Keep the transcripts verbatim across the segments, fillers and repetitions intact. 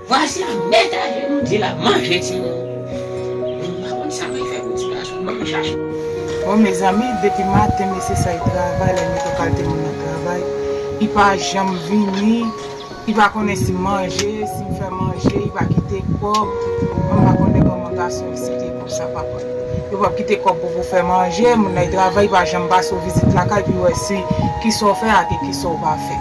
Vwazin an met ajenou, di l ap manje timoun. Mwen pa konn sa mwen fè pou ti gason, ban m chache. Bon, mezanmi, depi maten, mesye sa, li travay, lè l mete kalite moun nan travay, li pa janm vini, li pa konnen si m manje, si m fè manje, li pa kite kòb. Mwen pa konnen kòman gason isit ye konsa, papa. Yo p ap kite kòb pou, pou fè manje, moun nan, li travay, li pa janm pase w vizit lakay, pou yo wè si, kisa w fè ak kisa w pa fè.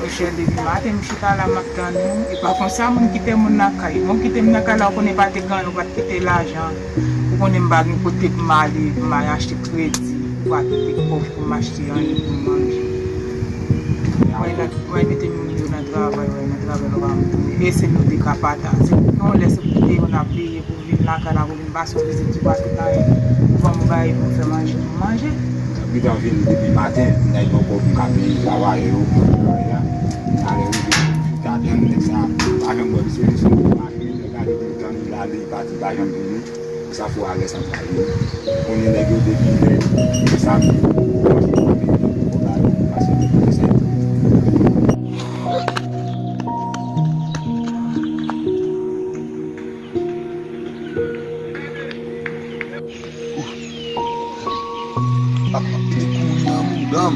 Monchè, depi maten m chita la, m ap tann ou. E pa konsa moun kite moun nan kay. Bon, kite m nan kay la, ou konnen pa te gen, ou pa t kite lajan. Ou konnen m pa gen kote pou m ale, pou m al achte kredi, ou pa kite kòb pou m achte anyen pou m manje. Wè, nan, wè, mete moun yo nan travay, wè, nan travay, lè w pa m tounen. E se nou te ka pataje. Yon lè se pou te yo n ap veye pou vin lakay la, pou vin pase yon vizit, ou pa fè anyen. Ou ban m bagay pou m fè manje, pou m manje. M gentan vin depi maten, nèg yo poko ka peye travayè yo, travayè a. Talè rive, ta tann nèg sa, pa janm ban li solisyon, pa rive, nèg la depi l tann li ale, li pati, li pa janm vini. Sa fò alè sa m pa vini. Konnen nèg yo depi lè samdi, kòmanse pa vini, pou ba yo, pase depi lè samdi. Ap, ap vin kouri nan mouda m.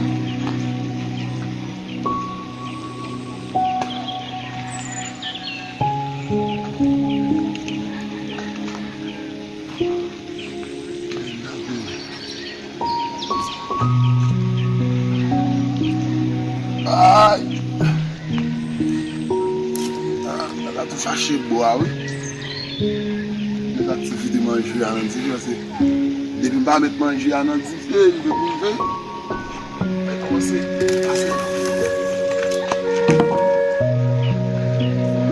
Ay! Ah, la tou chache bwa, wi. Met aktivite manje a nan dife, paske depi m pa met manje a nan dife, li vle pou rive. Mwen kòmanse pase.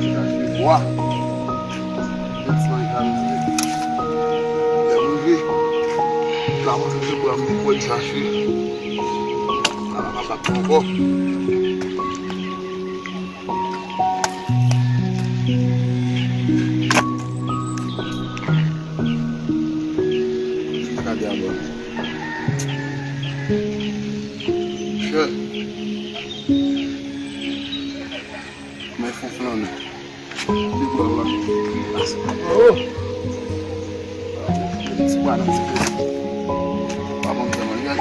Chache bwa. Met ti manje a nan dife. Lè m rive, la mwen chache bwa, m di pou l chache. Ala pa bat ankò. Gade a bò. Chè. Men fon flannen. Li bò la. Oh! Ti bwa nan ti pe. Pa ban m fè manje.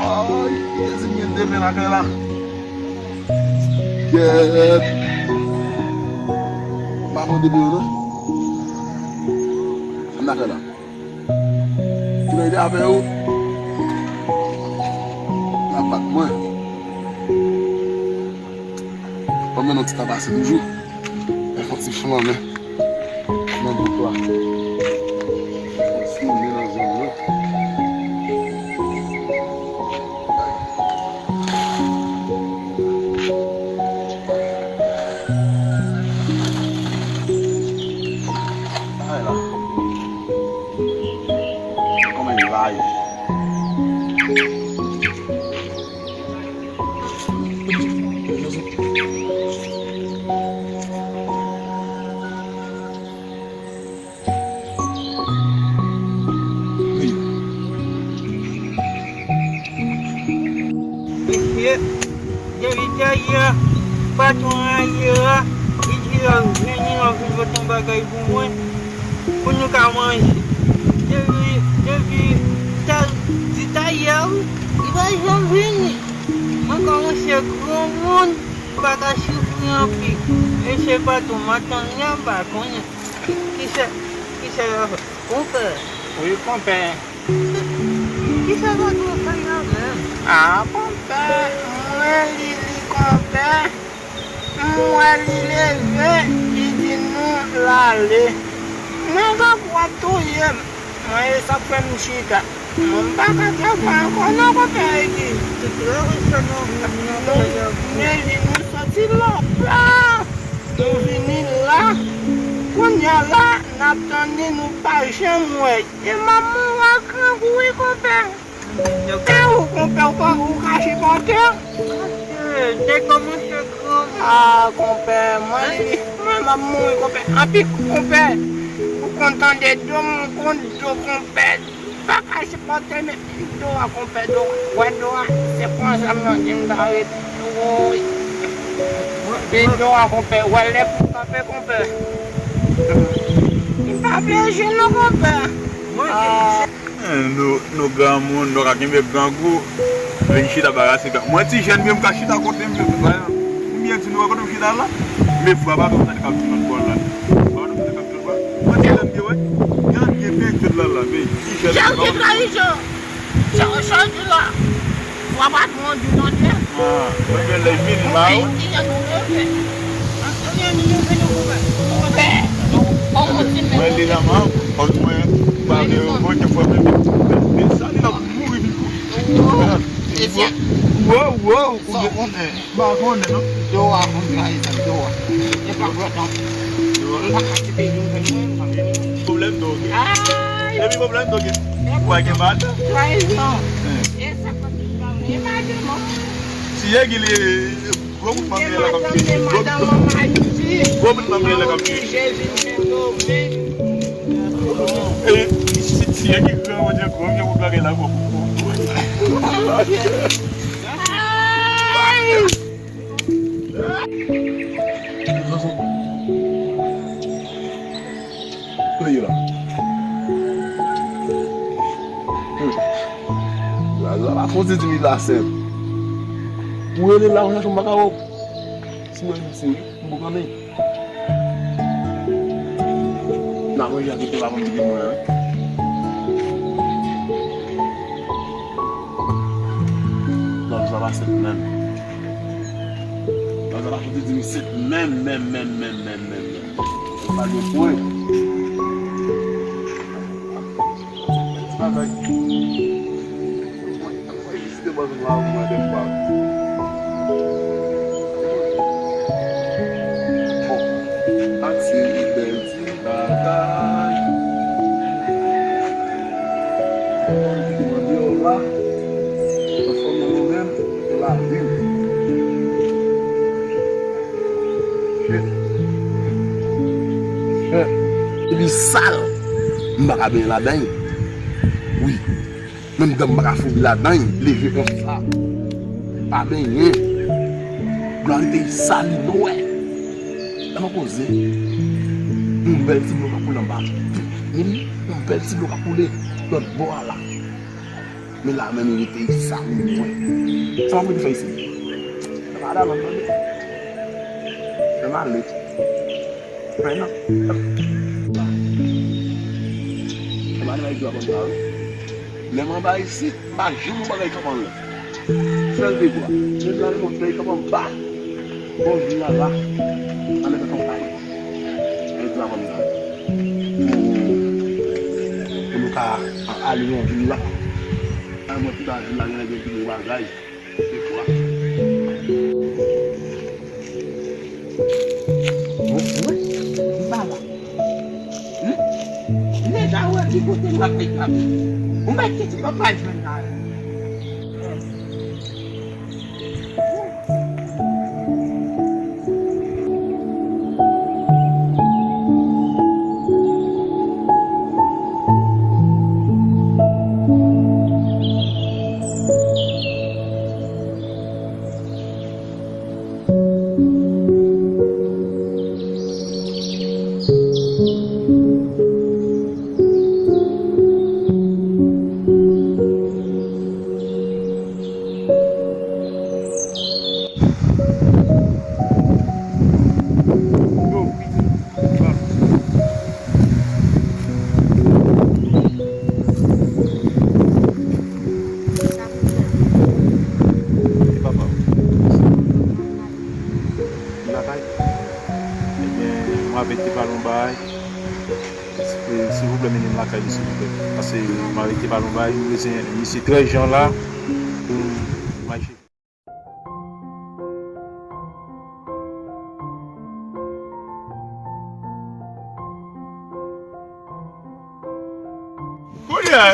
Ay, Jezi, m gen de pen lakay la. Kèt. Pa mande pou yo non. Ann lakay la. Pou nèg avè yo. N ap bat mwen. Ban mwen yon ti tabase toujou. Mwen fè yon ti flanmen. Nan bout la. Flanmen nan zòn nan. Ay la. Kòman li la ye? Mesye, depi tayè a, patwon an ye a, li di lè w vini, lè w vin pote yon bagay pou mwen, pou nou ka manje. Depi, depi ta, di tayè a, wi, li pa janm vini. Mwen kòmanse granmoun, m pa ka soufri anpil. Mesye patwon, m ap tann li, m pa konnen. Ki, kisa, kisa y ap fè? Konpè. Wi, konpè. Kisa patwon fè la menm? A, konpè, mwen li, li konpè. M wè li leve, li di nou l ale. Mwen gen pou w ap touye m. Mwen, e sa k fè m chita. Mwen, m pa ka travay ankò non, konpè Edi. Men li, nou soti lòt la. Nou vini la. Kounye a la, n ap tann li, nou pa janm wè l. E m ap mouri ak grangou, wi. Konpè. E ou, konpè, ou pa, ou ka sipòte? Nèg kòmanse gran. Ah, konpè, mwen, mwen, m ap mouri, konpè. Anpi, konpè, ou konn tande do m, ou konn do, konpè. Pa ka sipòte, men do a, konpè, do a. Wè do a, se pran zam nan, di m ta rete. Woy. Di do a, konpè, wè lè pou kanpe, konpè. Li pa vle jwe non, konpè. Ah. Eh, nou, nou granmoun, nou ka kenbe grangou. Vin chita barase gran. Mwen ti jèn, men m ka chita kote m vle. M byen di nou, wè kote m chita la. Men fwa pa tou sa k ap di lòt bò la. Fwa pa tou sa k ap di lòt bò la. Mwen ti jèn, men wè. Gade, gen peryòd la, la, men ti jèn. Jan ki trayijon. Jan, jan di la. Fwa pa tou an di tande. Ah, mwen gen lè vini, ma. Mwen ti jèn, nou leve. Mwen li la, ma. Kòm mwen, pa de yo, mwen te fwa mwen. Men sa, li la mouri vin. Wow, wow. Sa w konnen? M pa konnen, non. Yo a konn trayi sa, yo a. E pa vre, non. M pa ka kite yon fè mwen, m pa vle. Pwoblèm do gen. Ay! Depi pwoblèm do gen. Wa gen madan. Trayizon. E sa pa tout pa vre. E pa de mò. Si e ki li, gwo bout manmay la k ap fini. Gwo bout manmay la k ap fini. Jezi, m te sove. E, si, si e ki gran, mwen di gwo vye bout bagay la, gwo bout. Kote yo la? Hmm. La, la, la, fon se di mi la sèl. Ou rele la, ou chache yon makawòb. Si mwen, si mwen, m pou kanpe. Nan manje a, tout pa konn ki gen mwen, wi. Lòt sa pa sèt menm. Lòt sa pa sèt menm, menm, menm, menm, menm, menm. Yo pa gen pwen. Ti bagay. Mwen, mwen, mwen, mwen, mwen, mwen, mwen. Bon, sa se bèl ti bagay. Mwen deyò la, ansanm nou menm, se lavi m. Shit. Shit. Epi sal, m pa ka benyen ladan l. Wi. Menm dan m pa ka foubi ladan l, leve konsa. Pa benyen. Glwa li te sali nwè. Lè mwen poze, yon bèl ti dlo ka koule anba. Yon bèl ti dlo ka koule lòt bò a la. Men la menm li te sali nwè. Sa mwen te fè isit? Sa pa davan tande. Fè m ale. Fè nan. Fè m ale bay dlo a konsa wi. Lè m anba isit, pa janm yon bagay kanpe anlè. Sèl de bwa. Menm la, yon fèy kanpe anba. Bon, vin la, la. Anlè fè konsa. Ay, dlo a konsa. Pou, pou nou ka ale yon vil la. Ay, mwen, tout a vil la, gen, gen, gen bagay. Mwen, mwen, m pa la. Hmm? M deja wè ki kote m ap met la. Ou mèt kite yo pa jwenn la. Lakay. Ebyen, m ap ete pale yon bagay. E, silvouplè, mennen m lakay li, silvouplè. Paske m ap ete pale yon bagay, m bezwen misye trè jan la pou m al chèche. Kounye a,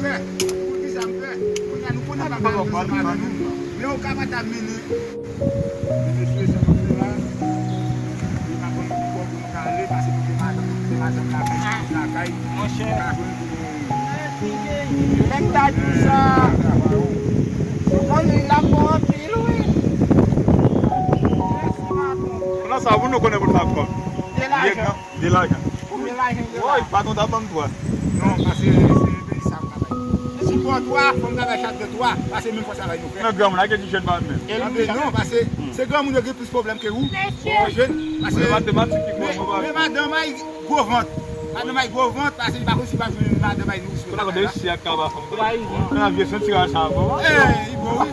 fè? Poukisa m fè? Kounye a nou konnen bagay yo se pa nan nou. Men ou ka pa ta mennen. Men mesye, sa nou fè la, li pa konn ki bò pou nou ka ale, paske nou gen madanm, nou gen madanm lakay, nou gen lakay. Monchè. Nèg ta di sa. Ou konn li la fò anpil, wi. Mèsi, patwon. Kounye a sa, pou nou konnen pou n pa kòb. De lajan. De lajan. Konbyen lajan w gen la? Woy, patwon ta ban m twa. Non, paske se peyi sa m travay. Si fò twa, fò m travay chak de twa, paske menm fòs travay nou fè. Nan granmoun, ak ti jèn pa menm. Anben non, paske se granmoun yo gen plis pwoblèm ke ou. Mesye. Jèn, paske men matematik ki fò, men, men madanm ay gwo vant. Madanm ay gwo vant, paske li pa konn si pa jwenn madanm ay nouri sou lakay la. Kote isi ak kaba fanm. Nan vye senti sa bon. Eh, li bon, wi.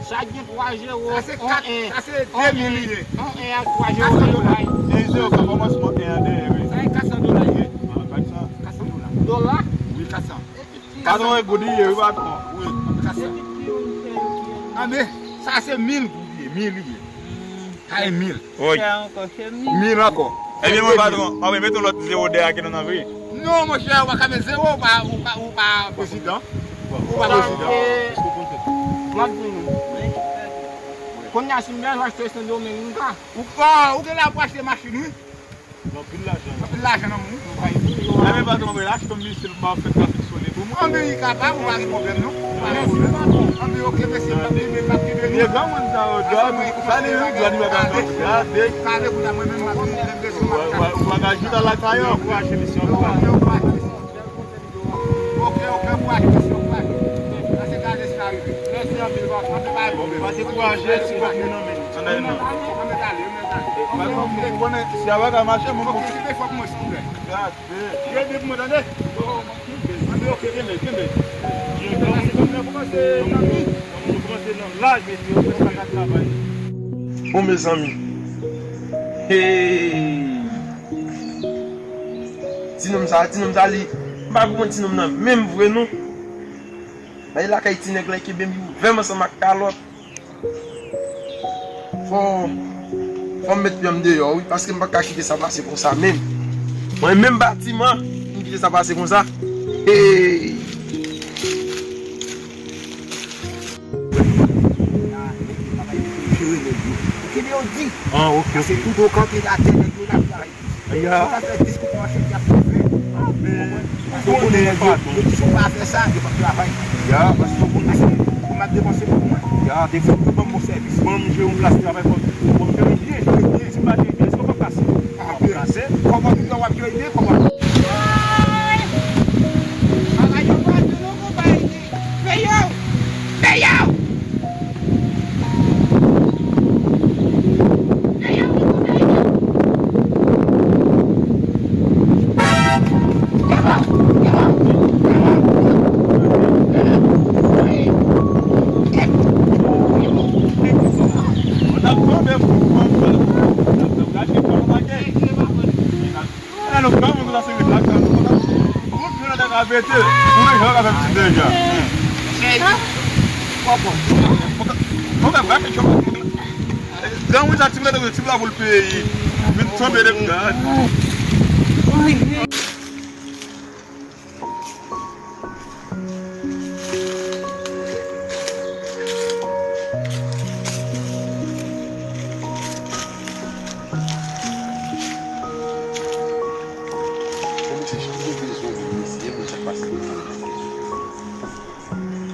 Sa gen twa zewo, sa se kat, sa se de mil li ye. On en ak twa zewo. Kat san dola. En zewo, sa kòmansman en an dèyè, wi. Sa e kat san dola li ye. Ah, kat san. Kat san dola. Dola? Wi, kat san. Patwon, e goud li ye, wi, patwon. Wi, kat san. Anben, sa se mil goud li ye, mil li ye. Sa e mil. Wi. Chè ankò, chè mil. Mil ankò. Ebyen, mwen, patwon, pa vle mete yon lòt zewo dèyè ke nou nan vre. Non, monchè, ou pa ka met zewo, ou pa, ou pa, ou pa prezidan. Ou pa prezidan. M ap di nou. Kounye a, si m bezwen achte Sendomeng, m ka. Ou, ah, ou gen la pou achte machin, wi. Anpil lajan. Anpil lajan nan men w, wi. Ebyen, patwon, mwen achte yon misil, m ap fè trafik sou li pou mwen. Anben, li kapab, ou pa gen pwoblèm, non. Ou pa gen pwoblèm. Anben, oke, mesye, m ap kenbe, m ap kenbe nou. Vye granmoun sa yo, dwa, sa li, dwa li pa ka fè. Gade. Pale kounye a, mwen menm, m ap vini, lè m bezwen, m ap ka. Ou pa ka jwenn lakay ou. Ankouraje misyon, ankouraje. Oke, oke, ankouraje, mesye, ankouraje. Pase gade si la rive. Mèsi anpil, bòs. Anpil pa gen pwoblèm. Pa dekouraje, ti kòb nou nan men nou. Ann ale, ann ale. Ou konnen, si a pa ka mache, mwen. Oke, kenbe fò pou mwen, silvouplè. Gade. Kenbe pou mwen, tande. Anpil, oke, kenbe, kenbe. Mezanmi. Bon, mezanmi. Hey. Ti nonm sa, ti nonm sa li, m pa konprann ti nonm nan menm vre non. Bay lakay ti nèg la kenbe m ouvè m ansanm ak kalòt. Fò, fò m met pye m deyò wi, paske m pa ka kite sa pase konsa menm. Mwen menm batiman, m kite sa pase konsa. Hey! Jere nèg yo. Ou kenbe yo di. Ah, ok, ok. Paske tout ou kanpe la tè nèg yo la travay. Ya. Ou ka fè dis kout manchèt, y ap fè. Ah, men. Paske ou konnen nèg yo, yo di si w pa fè sa, yo p ap travay. Ya, paske ou konnen. Paske ou m ap depanse pou mwen. Ya, defwa pou ban m bon sèvis. Ban m jwe yon plas travay pou, pou m jere byen, jere byen. Si m pa jere byen, èske w p ap kase? Ah, w ap kase. Kòman w ap jere byen, kòman? Bagay yo pa di nou konpayi. Peye w! Peye w! Peye w! Peye w! Ala nou pran mwen konsa se ret la, sa nou konsa. Ou konn jwe nan tèt a pete. Ou menm jan ka fè pitit deja. Papa. Mwen ka, mwen ka fè jòb. Granmoun sa ti vle, ti vle pou l peyi. Vin tonbe de gad.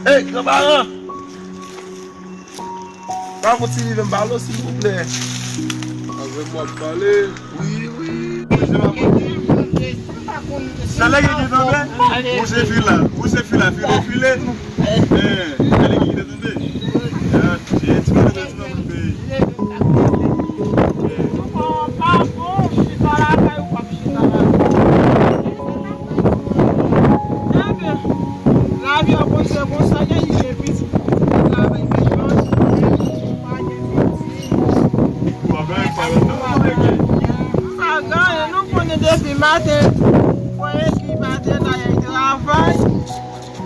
Hey, granparan! Ka fè yon ti rive m pale w, silvouplè. Avè m w ap pale. Wi, wi. Sa lè ki te tonbe? Ou se fila, ou se fila, file, file. Eh, sa lè ki te tonbe? Ah, ti, ti, ti, ti, ti, ti, ti. Lavi a poze konsa, gen li gen pitit, travay, men pa gen pitit. Pa gen anyen, nou konnen depi maten, fò epi maten la, y travay.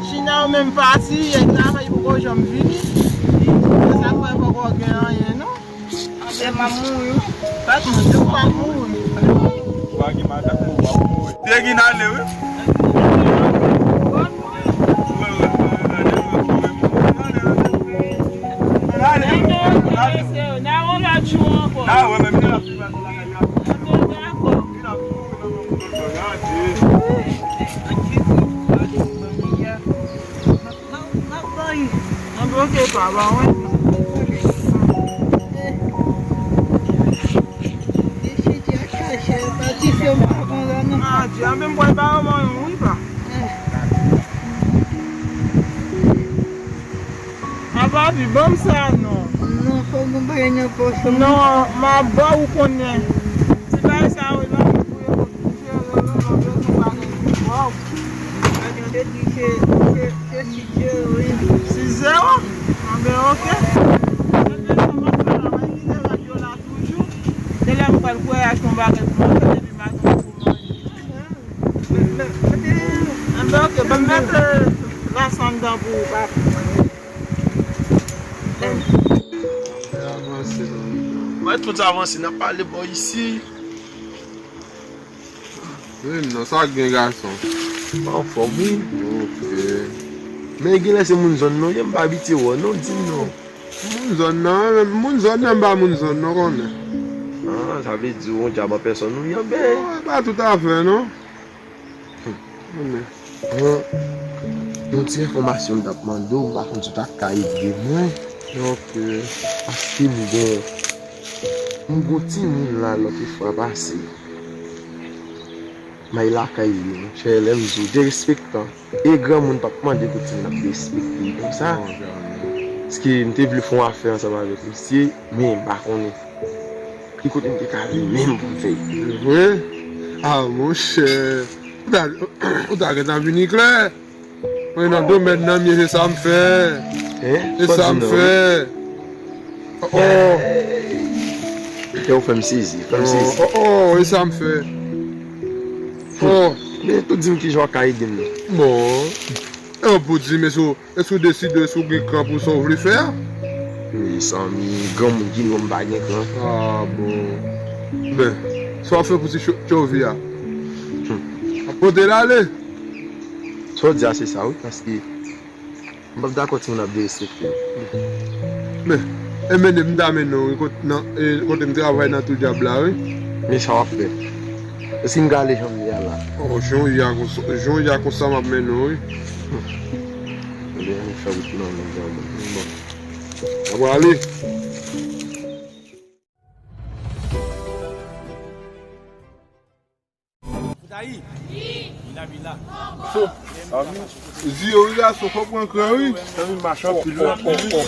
China yo menm pati, y travay, poko janm vini. Se sa k fè poko gen anyen, non. Anben, m ap mouri wi. Bat mwen, se ou k ap mouri. Ou pa gen madanm, ou p ap mouri. Te gen ale, wi. N a yon lòt jou ankò. N a wè menm lè. Anben, dakò. Anben, oke, pa ba mwen. Ah, di, anben, m pral ba mwen yon wi, pa. Apa, pi, ban m sa, non. Non, fò m bagay nan pòch. Non, m a ba ou konnen. Ti bagay sa yo, lè m fouye, Sizewo? Anben, oke. Anben, sa m ap fè la, mwen kite rad yo la toujou. Se lè m pral kwè ak yon bagay pou mwen fè, epi m a gen pou manje. Anben, oke, ban m mete lasanm dan pou ou, papa. Mwen tout avanse, n ap pale bò isi. Wi, m non, sa k gen gason? Anfòm, wi. Ok. Men genlè se moun zòn nou ye, m pa abitye wè w non, di m non. Moun zòn nan, moun zòn nan, m pa moun zòn nan, konnen. Ah, sa vle di w yon djab an pèsòn ou ye, anben. Non, e pa toutafè, non. Konnen. Bon, yon ti enfòmasyon m t ap mande w, m pa konn si w ta ka ede mwen. Ok. Paske m gon, m gon timoun la lòt fwa pase. May lakay li, monchè, lè m di w, derespektan. E granmoun p ap mande pou timoun ap derespekte l konsa. Non, jamè. Paske m te vle fè yon afè ansanm avèk misye, men m pa konnen ki kote m te ka ale menm pou m fè l. Se vre? Ah, monchè. Ou ta, ou ta gentan vini klè. Mwen nan domèn nan m ye, se sa m fè. Hein? Se sa m fè. Oh, oh. Kè w fè m sezi, fè m sezi. Oh, oh, e sa m fè. Oh. Men tou di m kijan w ka ede m nan. Bon. E w pou di, men si w, èske w deside, èske w gen kran pou sa w vle fè a? Mezanmi, granmoun ki di w m pa gen kran. Ah, bon. Ben, sa w fè pou ti tchovi a? Hmm. Ap pote l ale. Sa w di a, se sa, wi, paske m p ap dakò timoun ap derespekte m. Men, e mennen m ta mennen w, wi, kot-, nan, e, kote m travay nan tou djab la, wi. Men sa w ap fè. Èske m ka ale jan m ye a la? Oh, jan w ye a konsa, jan w ye a konsa m ap mennen w, wi. Ebyen, ann fè wout nan men djab. Bon. N ap ale. Dayi. Bila, bila. So, zye wi gason, fò pran kran wi. Zanmi m mache anpil wi, anpil wi.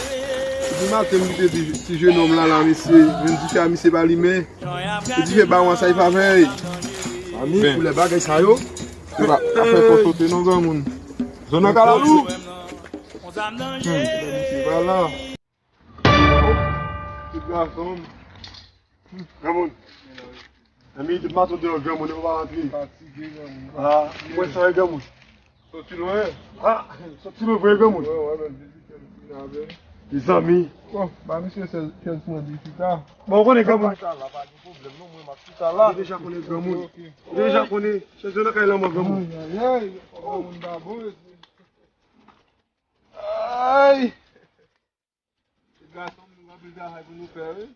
Depi maten m kite ti, ti jenòm la, la, mesye, vin dife a misye pa limen. E dife bawon sa, e pa vèy. Zanmi, koulè bagay sa yo. Se pa afè fò sote non, granmoun. Zòn nan kalalou. Hmm, misye pa la. Ti gason. Granmoun. Zanmi, tout maton deyò, granmoun, ou pa rantre. Fatige, granmoun. Ah, mwen sa, granmoun. Soti lwen. Ah, soti lwen vre, granmoun. Wè, wè, men vizitè m vin avè. Mezanmi. Bon, ba misye chèz, chèz pou mwen di chita. Bon, ou konnen granmoun. Chita la, pa gen pwoblèm non, mwen m ap chita la. Ou deja konnen granmoun. Ok, ok. Ou deja konnen, chèz yo nan kay lanmò granmoun. Ay, ay, fò granmoun pa bon, mesye. Ay! Gason, nou gen anpil travay pou nou fè, wi.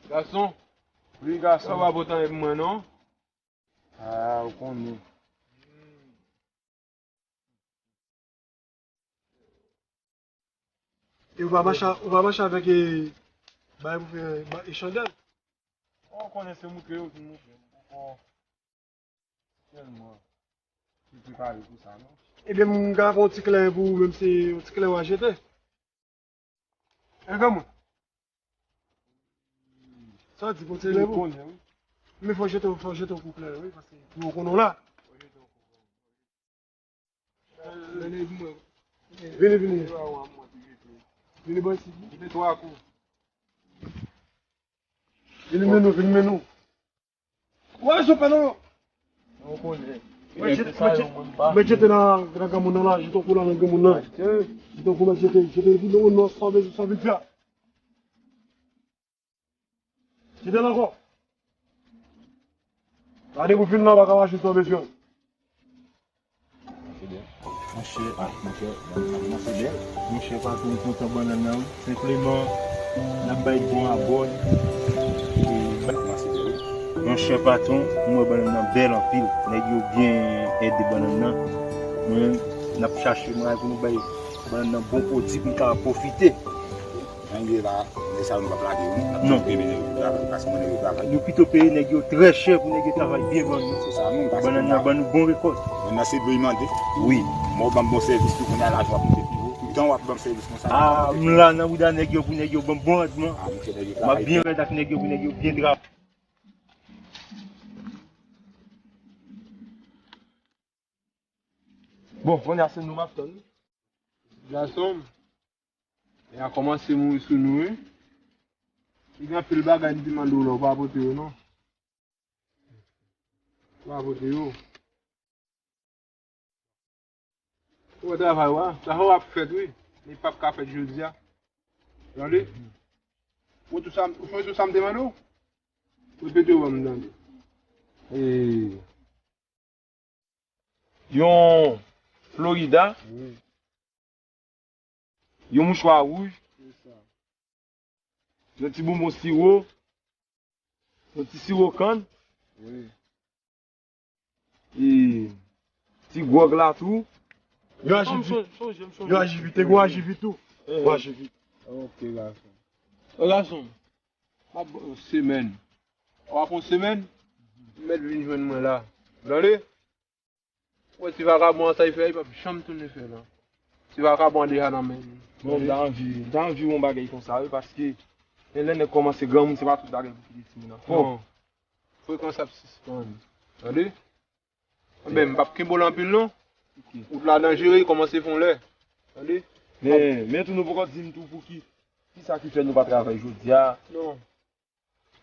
Gason, wi, gason, pa pote anyen pou mwen, non. Ah, ou konnen. E ou pa mache, ou pa mache avèk, e, bay pou fè, ba, e chandèl? Ou konnen se moutre yo ki moutre m. Tèlman. Li prepare pou sa, non? Ebyen, m ka fè yon ti klè pou ou, menm si yon ti klè w a jete. E granmoun. Sa w di, pou ti klè pou ou? Men fò jete, fò jete yon kou klè, wi, paske pou yo konnen w la. Vini, vini. Vini bò isit. Vini men nou, vini men nou. Wè, Jopa, non. Ou konnen. Mwen jete, mwen jete, mwen jete nan, nan granmoun nan la, jete yon kou la nan granmoun nan. Jete yon kou, mwen jete, jete, non, non, san bezwen, san bezwen. Jete l ankò. Gade pou fin nan, pa ka mache san bezwen. Monchè, ah, monchè, monchè, monchè, patwon, m kontan bannann nan, wi. Senpleman, n ap bay bon abòn. E, monchè, patwon, m wè bannann nan bèl anpil. Nèg yo byen ede bannann nan. Mwen menm, n ap chache mwayen pou nou bay bannann nan bon pwodui pou n ka pwofite. Jan n ye la, nèg sa yo nou p ap lage yo, non. N ap toujou peye nèg yo travay, paske mwen nèg yo travay. Nou pito peye nèg yo trè chè pou nèg yo travay byen ban nou. Se sa menm, paske bannann nan ban nou bon rekòt. Bannann nan se dlo li mande. Wi. Mwen w ban m bon sèvis tou, kounye a lajan w ap moute pi wo. Toutan w ap ban m sèvis konsa. Ah, m la nan bouda nèg yo pou nèg yo ban m bon randman. Ah, monchè, nèg yo travay byen. M ap byen rèd ak nèg yo pou nèg yo byen travay. Bon, kounye a se nou m ap tann. Gason m, e a kòmanse mouri sou nou, wi. Li gen anpil bagay m te mande w la, ou pa pote yo, non. Ou pa pote yo. Ou wè travay w a, travay w ap fèt, wi. Men li p ap ka fèt jodi a. Tande? Ou tou sa, ou sonje tou sa m te mande w? Repete w ban m tande. E, yon Florida, wi. Yon mouchwa wouj, se sa. Yon ti bonbon siwo, yon ti siwo kann. Wi. E ti gwòg la tou. Yon ajivit. Yon ajivit, te gen yon ajivit tou. Yon ajivit. Ok, gason. Gason. M ap ba w yon semèn. W ap yon semèn, ou mèt vin jwenn mwen la. Tande? Ou wè ti vakabon an sa l fè, li p ap janm tounen fè l. Ti vakabon an deja nan men li. Bon, m ta anvi, m ta anvi yon bagay konsa, wi, paske gen lè nèg kòmanse granmoun, se pa tout bagay pou kite timoun an. Bon. Non. Frekans ap sispann. Tande? Enben, m p ap kenbe w anpil non. Ok. Wout la danjere, kòmanse fè yon lè. Tande? Men, men tou nou poko di m tou pou ki, kisa ki fè nou pa travay jodi a. Non.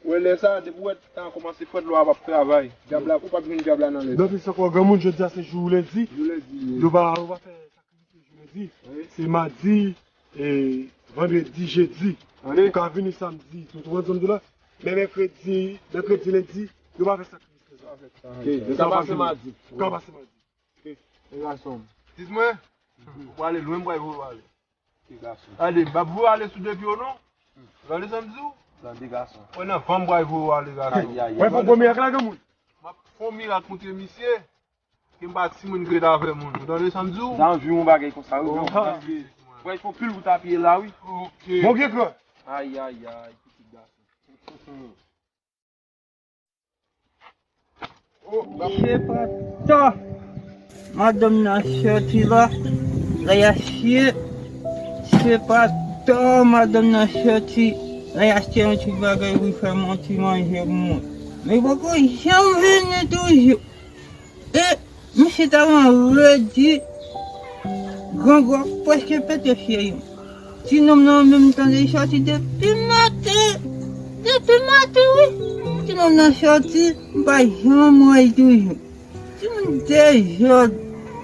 Ou wè lè sa, depi w wè tan an kòmanse fèt, lè w ap travay. Dyab la, ou p ap jwenn dyab la nan lè sa. Donk, se kwa granmoun, jodi a se jou lendi. Jou lendi, wi. Yo pa, yo pa fè sakrifis jou lendi. Wi. Se madi, e, vandredi, jedi. Ou ka vini samdi, ou konprann sa m di w la? Men mèkredi, mèkredi, lendi, yo pa fè sakrifis konsa. Yo ka pase madi. Yo ka pase madi. Ok. E gason m. Dis mwen, ou prale lwen, m pral voye w ale. Ok, gason. Gade, m p ap voye w ale sou de pye w non. Tande sa m di w? Tande, gason. Wè nan van m pral voye w ale, gason. Ay, ay, ay. Wè fò gwo mirak la, granmoun. M ap fè yon mirak montre misye. Ke m pa timoun ki ret avè moun. Ou tande sa m di w? M ta anvi yon bagay konsa, wi, non. Wè, fò pil pou ta piye la, wi. Ok. Bon, gen kran. Ay, ay, ay, pitit gason. Sepa ta madanm nan sòti la, lè y achte, sepa ta madanm nan sòti, lè y achte yon ti bagay pou fè yon ti manje pou mwen. Men poko janm vini toujou. E misye tèlman redi, grangou a prèske pete fyèl yo. Ti nonm nan menm tande li sòti depi maten. Depi maten, wi. Ti nonm nan sòti, m pa janm wè l toujou. Timoun dezòd.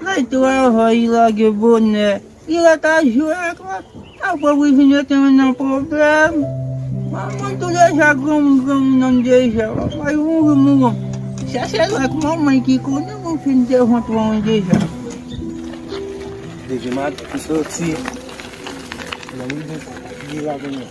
Lè travay, li lage bonè. Li rete a jwe ak mwen. Apre, wi, vin rete mwen nan pwoblèm. Mwen, mwen tou deja granmoun, granmoun nan deja. Papa, li mouri, mouri. Sa se lè ak manman ki konnen mwen fin devan twa an deja. Depi maten m soti. Li la konnen.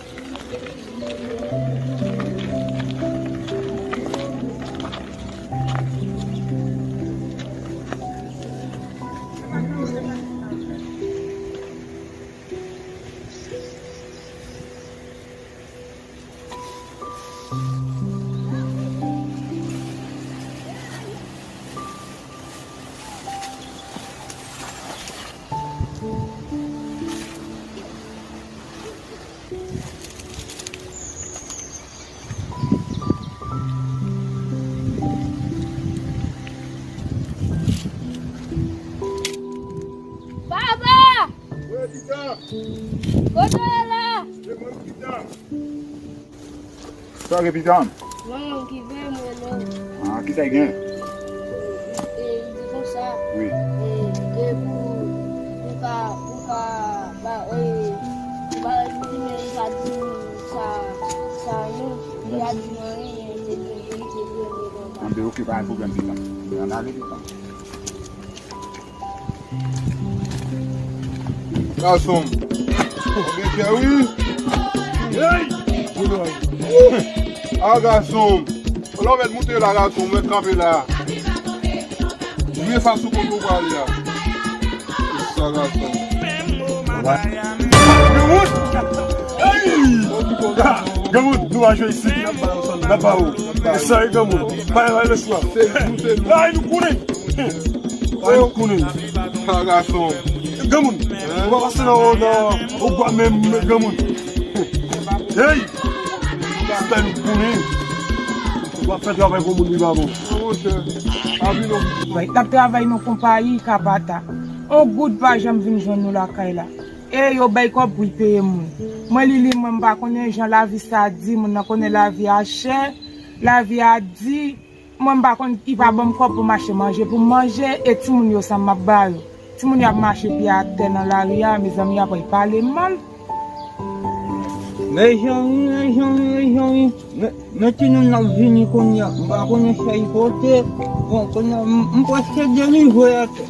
Papa! Wi, Pita. Kote w ye la? Se mwen, Pita. Sa gen, Pita? Non, non, ki vle mwen, non. Ah, ki sa gen? E, li di konsa. Wi. E, e pou, pou ka, pou ka, ba, e, pou ka, li di, men li pa di sa, sa, non. Li pa di anyen, li te, li te, li te, li te, li te, Anben, oke, pa gen pwoblèm, Pita. Ann ale, Pita. Gason m. Ou gen kè, wi. Hey! A, gason m. Lè w mèt moute la, gason m, mèt kanpe la. Vire fas ou kote w prale a. Sa, gason m. Granmoun! Hey! Granmoun, nou va jwe isit. N ap ba w. E sa, granmoun. Pa, pa, lè swa. Ay, nou konnen. Ay, nou konnen. Sa gason. Granmoun. Ou pa pase nan, nan, ou pa menm, granmoun. Hey! Sa nou konnen. Ou pa fè travay pou moun li pa bon. Bay, n ap travay nan konpayi Kapata. On goud pa janm vin jwenn nou lakay la. E yo bay kòb pou y peye moun. Mwen, Lili, mwen, m pa konnen jan lavi sa di. Moun nan konnen lavi a chè, lavi a di. Mwen, m pa konn, li pa ban m kòb pou m achte manje pou m manje, e timoun yo, sa m ap ba yo? Timoun yo ap mache pye atè nan lari a, mezanmi, apre y pale m mal. Mezanmi, mezanmi, mezanmi, men, men timoun ap vini kounye a, m pa konnen sa y pote. Bon, kounye a, m, m prèske delivre atè.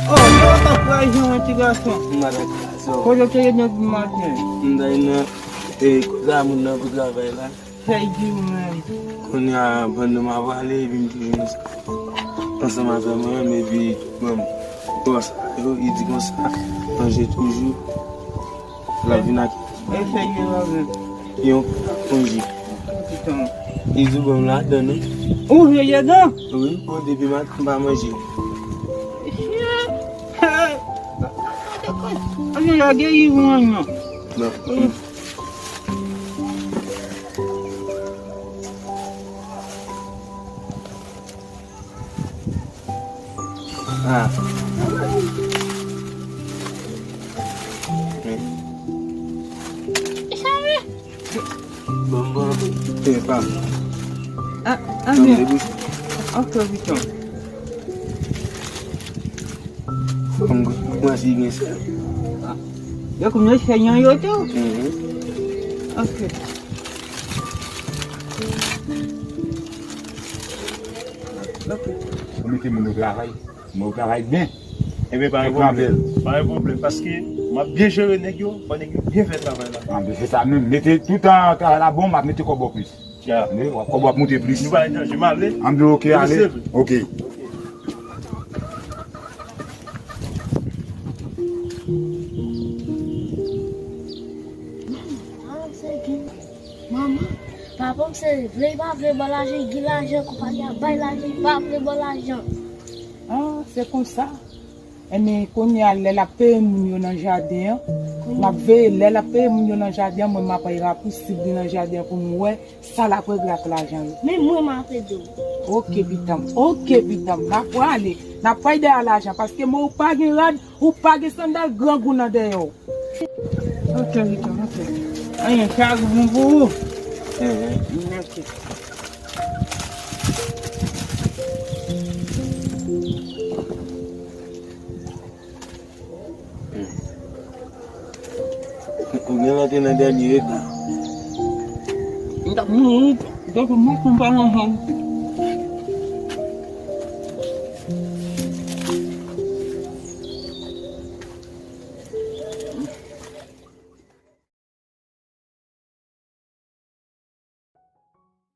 Oh, yo, pa kwè jan ti gason. Madan gason. Kote w te ye depi maten? M t al nan, e, kote a moun nan pou travay la. Fèy di ou menm. Kounye a, pandan m ap pale, epi m te jwenn sa. Ansanm avè mwen menm, epi, bon, konsa, yo, li di konsa, manje toujou. L ap vin ak. E fèy yo la menm. Yon konji. Li di bon m ladan, non. Ou veye dan? Wi, bon, depi maten m pa manje. Ane lage yi mwen, non. Non. Ah. Bon, bon. Eh, pa. Ah, ah, bon, bien. Debouche. Ok, Victor. Bon, bon, si bien ça. Ah. Yo, kòm yo fè yon yo tou. Mhm. Ok. Ok. Ou mete moun yo travay. Mwen, ou travay byen. Ebyen, pa gen pwoblèm. Pa gen pwoblèm, paske m ap byen jere nèg yo, fò nèg yo byen fè travay la. Anben, se sa menm. Mete tout tan travay la bon, m ap mete kòb ou plis. Ya. Men, kòb ou ap monte plis. Nou pa gen danje, m ale. Anben, oke, ale. Oke. Manman, papa m se vle, li pa vle ba w lajan, li gen lajan, konpayi a ba l lajan, li pa vle ba w lajan. Ah, se konsa. Enben, kounye a, lè l ap peye moun yo nan jaden an, m ap veye. Lè l ap peye moun yo nan jaden an, mwen, m ap al rapousib li nan jaden an pou m wè sa l ap regle ak lajan yo. Men mwen, m ap ede w. Oke, pitanm. Oke, pitanm. N ap prale. N ap pral dèyè lajan, paske mwen, ou pa gen rad, ou pa gen sandal, grangou nan dèyè w. Ok, Rico, ok. Anyen, sa bon pou ou? Mhm. Ok. Mwen rantre nan dènye eta. M t ap mouri depi maten m pa manje.